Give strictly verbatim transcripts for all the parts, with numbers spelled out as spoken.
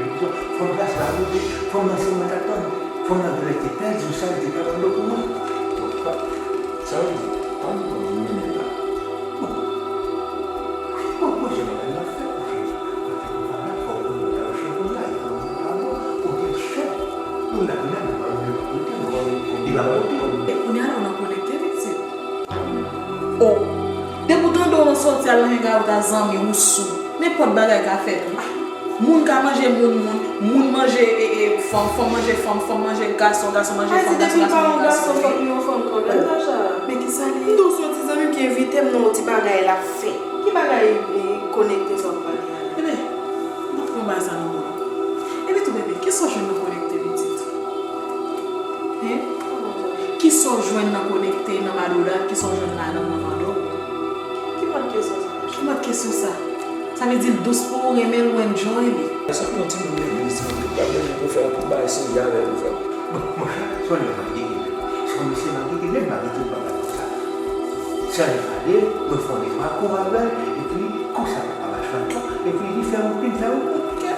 de prizon. Fanm sa se pa move, fanm nan se mwen t ap tann. Fanm nan genlè te pèdi w sa, li te pèdi w pou mwen. Donk, pa, sa vle di, pa nou pran di mennaj la. Bon, bon, bon, se bagay la fè, ok. Mwen te konn pa la, fò w konn mwen ta chè pou la, e pou mwen pa bon, ok, chè. Nou la, nou la, nou pa mwen pa kote, nou pa mwen kote, li pa mwen kote. E kounye a la, w nan konekte, pitit. O, depi w tande w nan sòti al nan menga avèk zanmi w sou, nenpòt bagay ka fèt wi. Moun ka manje moun, moun, moun manje e, e, fanm, fanm manje fanm, fanm manje gason, gason manje fanm, gason manje gason. Ay, si depi l pa yon gason, fòk li yon fanm kanmenm, Tacha. Men kisa li ye? M di w se yon ti zanmi m ki envite m nan yon ti bagay l ap fè. Ki bagay, e, konekte sa w ap pale a la? Bebe, m ap pran bagay sa nan men w. Epi tou, bebe, kisa w jwenn nan konekte pitit? Hen? Kisa w jwenn nan konekte nan madoda? Kisa w jwenn ladan nan mado? Ki mòd kesyon sa? Ki mòd kesyon sa? Sa vle di l dous pou ou, renmen l, ou enjoy li. Sa pou yon timoun legliz, timoun ki pa bezwen pou fè anpil bagay serye avè l pou fè. Bon, monchè, se yon nèg m ap gete. Se yon mesye m ap gete, men m pa gete pou bagay konsa. Sa vle pale, mwen fè yon nèg makou avè l, epi konsa papa m al fè ankò, epi li fè yon, li fè yon kè.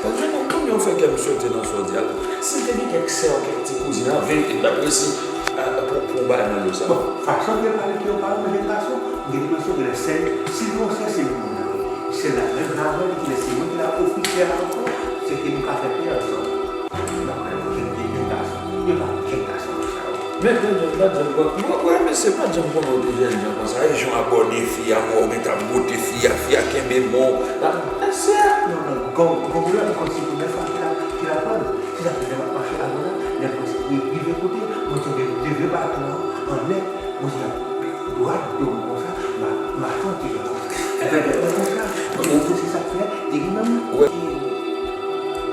Paske nou konn yon fè kè m sote nan sa w di a la. Si te gen kèk sè w, kèk ti kouzin, an verite, m t ap resi, a, pou, pou w bay mwen lo sa. Bon, fason ke pale ki yo pale, mwen jèn gason, m gen enpresyon ke lè sè, si l gen yon sè, se li moun nan. Sè la menm jan avè l, kilè se mwen ki la ofri sè a ankò, se ke nou ka fè pè ansanm. Nan kay mwen, jèn, jèn gason, yo pa jèn gason konsa yo. Men, men, jèn, pa janm konn, mwen, mwen, mesye, pa janm konnen w te jèn jan konsa. E jan w abòde fi a, mwen, w met ap bwote fi a, fi a kenbe men w. Mesye! Non, non, gon, gon, gon, gon, se premye fwa ki la, ki la pran. Se sa ki fè m ap mache avan la, lè m rive kote, mwen tande de vye baton an, anlè, mwen se ap dwat do m konsa, m a, m a fè yon ti jan konsa. Epi lè mwen konsa, mwen se sa k fè, li di menm. Wè.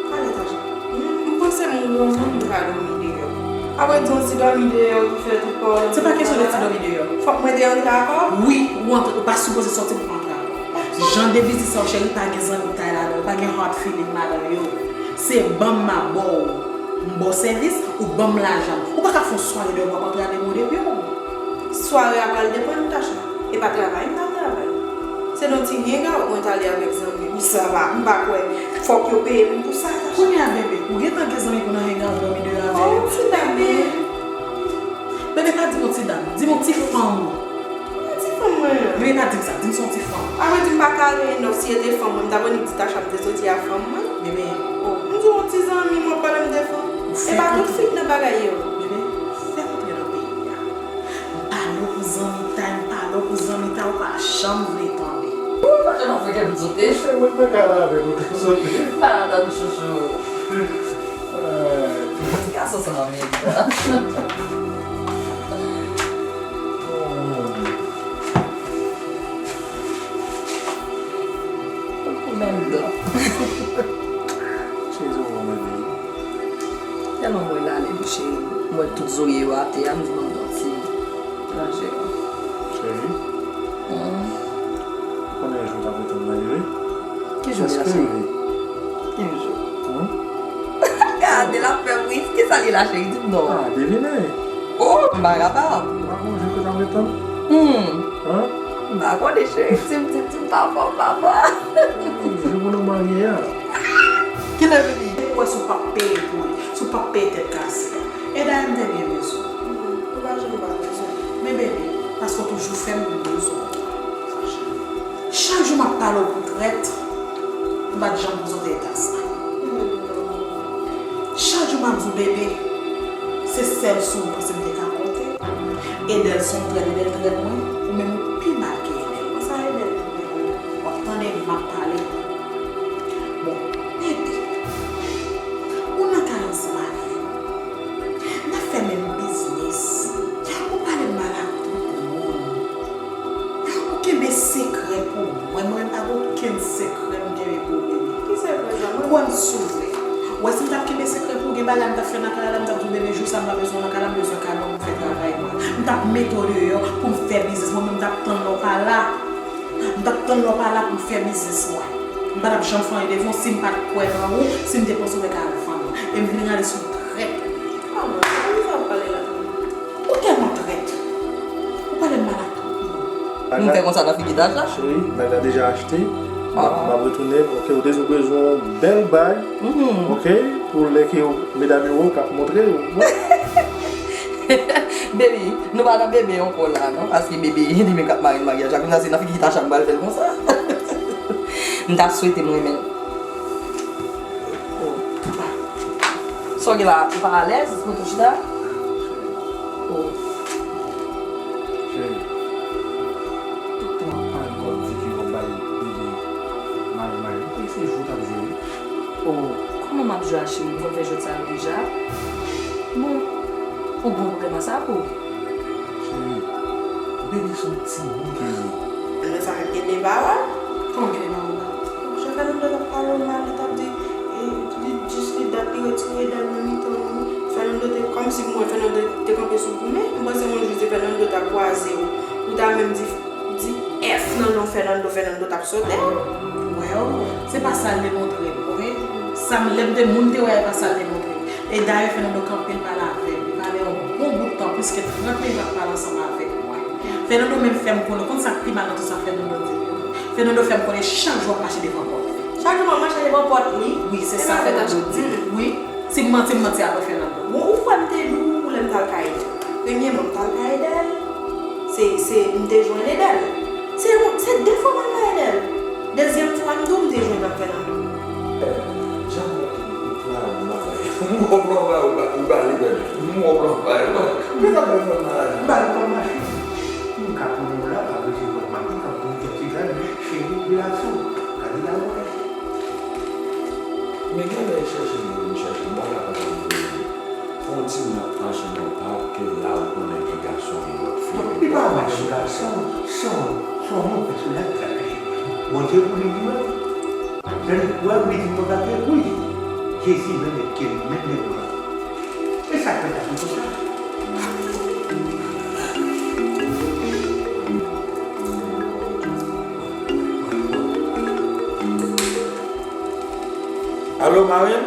Pale, Tacha. M, m panse m granmoun, m ka dòmi deyò. Apre di yon ti dòmi deyò ki fè tout pawòl. Se pa kesyon de ti dòmi deyò. Fòk mwen te antre avè w? Wi, ou antre, ou pa sipoze sòti pou antre avè w. Jan de biznis sa w, cheri, pa gen zanmitay ladan l, pa gen hard feeling ladan l, yo. Se ban m m a ba w. M ba w sèvis, ou ban m lajan. Ou pa ka fè yon sware deyò, w ap antre avè m o depi w. Sware a pral depann, Tacha. E pa travay m t ap travay. Se nan ti renga w mwen t ale avèk zanmi m. Sa va, m pa kwè. Fòk yo peye m pou sa, Tacha. Kounye a, bebe, ou gentan gen zanmi pou nan renga w dòmi deyò avè yo? Oh, ti dam, men. Bebe, pa di m yon ti dam, di m yon ti fanm. Yon ti fanm mwen an. Bebe, pa di m sa, di m se yon ti fanm. Apre di m pa ka reyinò, si e te fanm mwen, m t ap annik di Tacha m te soti a fanm mwen. Bebe. Oh, m di yon ti zanmi mwen pale m de fanm. E pa tout fi k nan bagay yo. Bebe, fè m antre nan peyi a. M pale w pou zanmitay, m pale w pou zanmitay, ou pa janm vle tande. Ou pa janm ap fè kè m sote. Se mwen k pa ka lave pou kè w sote. Pa atann chouchou. Ti gason sa nan men li la. Ou menm blan. Cheri, sa w wè mwen veye? Tèlman m wè l ale tou, cheri. M wè tout zorye yo atè a, m di ban m yon ti ranje yo. Cheri, ou konnen jou k ap retan nan rive? Ki jou li a, cheri? Ki jou? Gade, l ap fè m ri. Kisa li la, cheri? Di m non. Ah, devine. Oh, m pa kapab. Ou pa konn jou ke w t ap retan? Hmm. Hein? M pa konnen, cheri. Di m, di m, di m, papa, papa. Jou pou nou marye a. Kilè, baby? Ou wè si w p ap peye pou li, si w p ap peye tèt kase a. E dayè, m te byen bezwen w. Ou pa janm pa bezwen m. Men, baby, paske w toujou fè m bezwen w. Chak jou m ap pale w pou trèt, m pa t janm pou w sot eta sa. Chak jou m ap di w, bebe, se sèl sou ou m panse m te ka konte. Edèl se yon trèt, Edèl trèt mwen, ou menm ou pi mal ke Edèl. Konsa Edèl, w ap tande m ap pale. Bon, bebe, ou nan kay ansanm avè m. N ap fè menm biznis. Ou pale m mal ak tout moun. Ou kenbe sekrè pou mwen. Mwen menm pa gen okenn sekrè m kenbe pou ou, bebe. Ki sekrè sa, mwen? Kwè m sou vre. Ou wè si m t ap kenbe sekrè pou ou, gen bagay m t ap fè nan kay la, m t ap di w, bebe, jou sa m pa bezwen w nan kay la, m bezwen kay mwen pou m fè travay mwen. M t ap mete w deyò pou m fè biznis mwen, men m t ap tann lè w pa la. M t ap tann lè w pa la pou m fè biznis mwen. M pa t ap janm fè anyen devan w si m pa t kwè nan ou, si m te panse w te ka vann mwen. E m vin rale sou trèt. Ah, mwen, sa w ap pale la? Ou tèlman trèt. Ou pale m mal ak tout moun. M fè konsa nan figi Tacha? Cheri, bag la deja achte. M ap, m ap retounen. Ok, ou te di w bezwen yon bèl bag. Ok, pou lè ke medam yo wè w k ap montre yo. Baby, nou pa nan bebe ankò la, non, paske bebe, li menm k ap mare n maryaj la. Kounye a, se nan figi Tacha m pral fè l konsa. M ta swete m renmen l. Oh. Sa w gen la, ou pa alèz? Mete w chita. Oh. Cheri, tout tan w ap pale, w ap di ke w ap bay bebe mari, mari, se jou w t ap jwe, wi. Oh, kòman m ap jwe a, cheri? M konn fè jwèt sa yo deja. Bon, ou gon pwoblèm a sa pou ou? Cheri, bebe se yon timoun ke l ye. Lè sa menm gen deba, wi. Kòman gen deba, mama? Jan Fernando t ap pale w mal, li t ap di, e, li jis li dat li retire Edèl nan mitan nou. Fernando te, kòmsi pou mwen, Fernando te kanpe sou goumen. M panse yon jou se Fernando t ap kwaze w. Ou ta menm di, di F nan non Fernando, Fernando t ap sote. Well, se pa sa l te montre m, ok? Sa m, lè m te, moun te wè, e pa sa l te montre m. E dayè, Fernando kanpe, l pale avè m. Li pale yon bon bout tan, plis ke trant minit l ap pale ansanm avèk mwen. Fernando menm fè m konnen, konn sa k pi mal nan tout sa Fernando di m yo? Fernando fè m konnen chak jou w ap mache devan pòt li. Chak jou m ap mache devan pòt li? Wi, se sa Fernando di m. Wi. Si m manti, m manti avè Fernando. Bon, ou kwè m te di w lè m t al kay Edèl? Premyèman, m t al kay Edèl. Se, se, m te jwenn Edèl. Se, se de fwa m al kay Edèl. Dezyèm fwa, m di w m te jwenn ak Fernando. Jan mwen, m pran yon bagay. M wè w pran yon bagay, ou ba, ou ba li, bebe. M wè w pran yon bagay. Ou te ka bay mwen maladi. M ba li kòb machin. M ka konnen w la, pa bezwen kòb machin, ka pou yon ti gaz, cheri, rilaks ou. Gade la, ou wè. Men gen lè l chèche m, vin chèche m, bagay la pa janm vini. Fè yon timoun ap mache nan pak, ke la ou konnen gen gason, gen lòt fi, gen lòt machin. Li pa wè yon gason, se yon, se yon moun pèsonèl ki ap chèche. Bondye pou li, li menm. Lè li wè m, li di m konsa, ke wi, Jezi menm, ke li menm, menm, menm. E sa k fè l ap di konsa? Alo, mari m?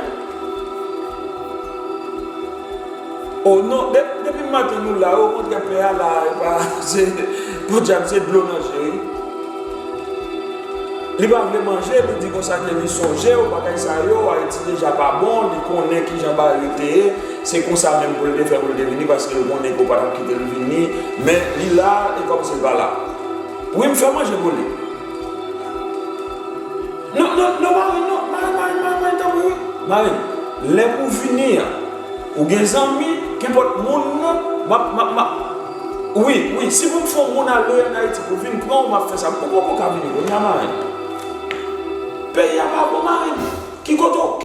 Oh non, depi maten nou la, okontrè pè a la, e pa, se, podyab, se dlo nan je, wi. Li pa vle manje, li di konsa ke li sonje w, bagay sa yo, Ayiti deja pa bon, li konnen kijan bagay yo te ye, se konsa menm pou l te fè pou l te vini, paske l konnen ke w pa t ap kite l vini, men li la, e kòmsi l pa la. Wi, m fè manje pou li. Non, non, non, Marin, non, Marin, Marin, Marin, Marin, tanpri, wi. Marin, lè pou vini an, ou gen zanmi, kenpòt moun nan, m ap, m ap, m ap, wi, wi, si pou m fè yon moun ale ann Ayiti pou vin pran w, m ap fè sa. Ou poko ka vini kounye a, Marin. Peyi a pa bon, Marin. Ki kote w,